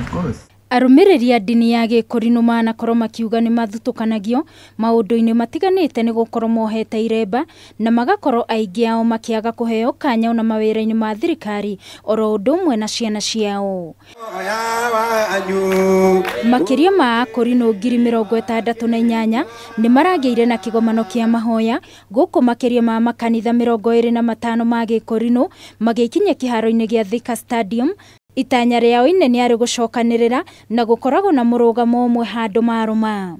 Of course. Arũmĩrĩri a ndini ya Gĩkũrinũ manakorwo makiuga nĩ mathutũkanagio maũndũ-inĩ matiganĩte nĩ gũkorwo mohete iremba na magakorwo aingĩ ao makĩaga kũheo kanya ona mawĩra-inĩ ma thirikari oro ũndũ ũmwe na ciana ciao. Makĩria ma Akũrinũ 68,000 nĩ maragĩire na kĩgomano kĩa mahoya gũkũ makĩria ma makanitha 25 ma Gĩkũrinũ magĩkinya kĩharo-inĩ gĩa Thika Stadium. Itanya rĩao inene arĩ gũcokanĩrĩra na gũkoragwo na mũrũgamo ũmwe handũ marũma.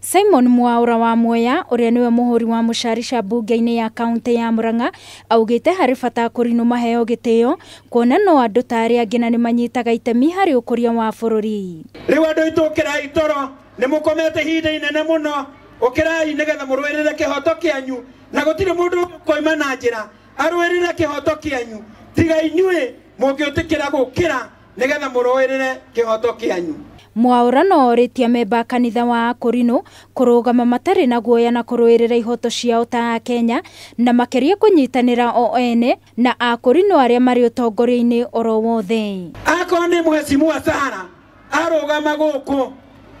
Simon Mwaura wa Mwea ũrĩa nĩwe mũhũri wa mũcarica mbunge-inĩ ya kaunti ya Murang'a augĩte harĩ bata Akũrinũ maheo gĩtĩo kuona no andũ ta arĩa angĩ na nĩ manyitaga itemi harĩ ũkũria wa bũrũri. Rĩu andũ aitũ ũkĩrai toro nĩ mũkomete ihinda inene mũno, ũkĩrai nĩgetha mũrũĩrĩre kĩhoto kĩanyu na gũtirĩ mũndũ ũkoima na njĩra arũĩrĩre kĩhoto kĩanyu tiga inyuĩ mũngĩũtĩkĩra gũkĩra nĩgetha mũrũĩrĩre kĩhoto kĩanyu. Mwaura no orĩtie amemba a kanitha wa Akũrinũ kũrũgama matarĩ na guoya na kũrũĩrĩra ihoto ciao ta Akenya na makĩria kũnyitanĩra o ene na Akũrinũ arĩa marĩ ũtongoria-inĩ oro wothe. Akorwo nĩ Mheshimiwa Sara arũgama gũkũ,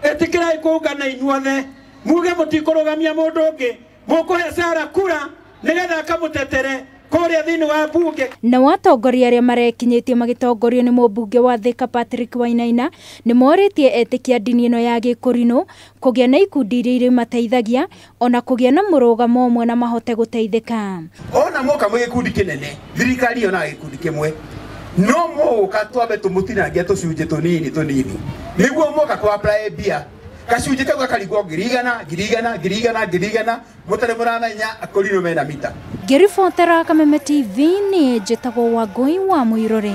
ĩtĩkĩrai kũngana inyuothe muge mũtikũrũgamia mũndũ ũngĩ, mũkũhe Sara kura nĩgetha akamũtetere kũrĩa thĩinĩ wa mbunge. Nao atongoria arĩa marekinyĩtie magĩtongorio nĩ mũmbunge wa Thika Patrick Wainaina nĩ morĩtie etĩkia ndini ĩno ya Gĩkũrinũ kũgĩa na ikundi iria irĩmateithagia ona kũgĩa na mũrũgamo ũmwe na mahote gũteithĩka. Ona moka mwĩ gĩkundi kĩnene, thirikari yonaga gĩkundi kĩmwe, no mũgũka twambe tũmũtinangie tũcunjĩ tũnini tũnini nĩguo moka kũ apply mbia gacunjĩ kau gakarigwo 100,000 100,000 100,000 100,000 mũtarĩ mũramenya Akũrinũ mena mita. Ngĩribotera Kameme TV nĩ njĩtagwo Wangũi wa Mũirũrĩ.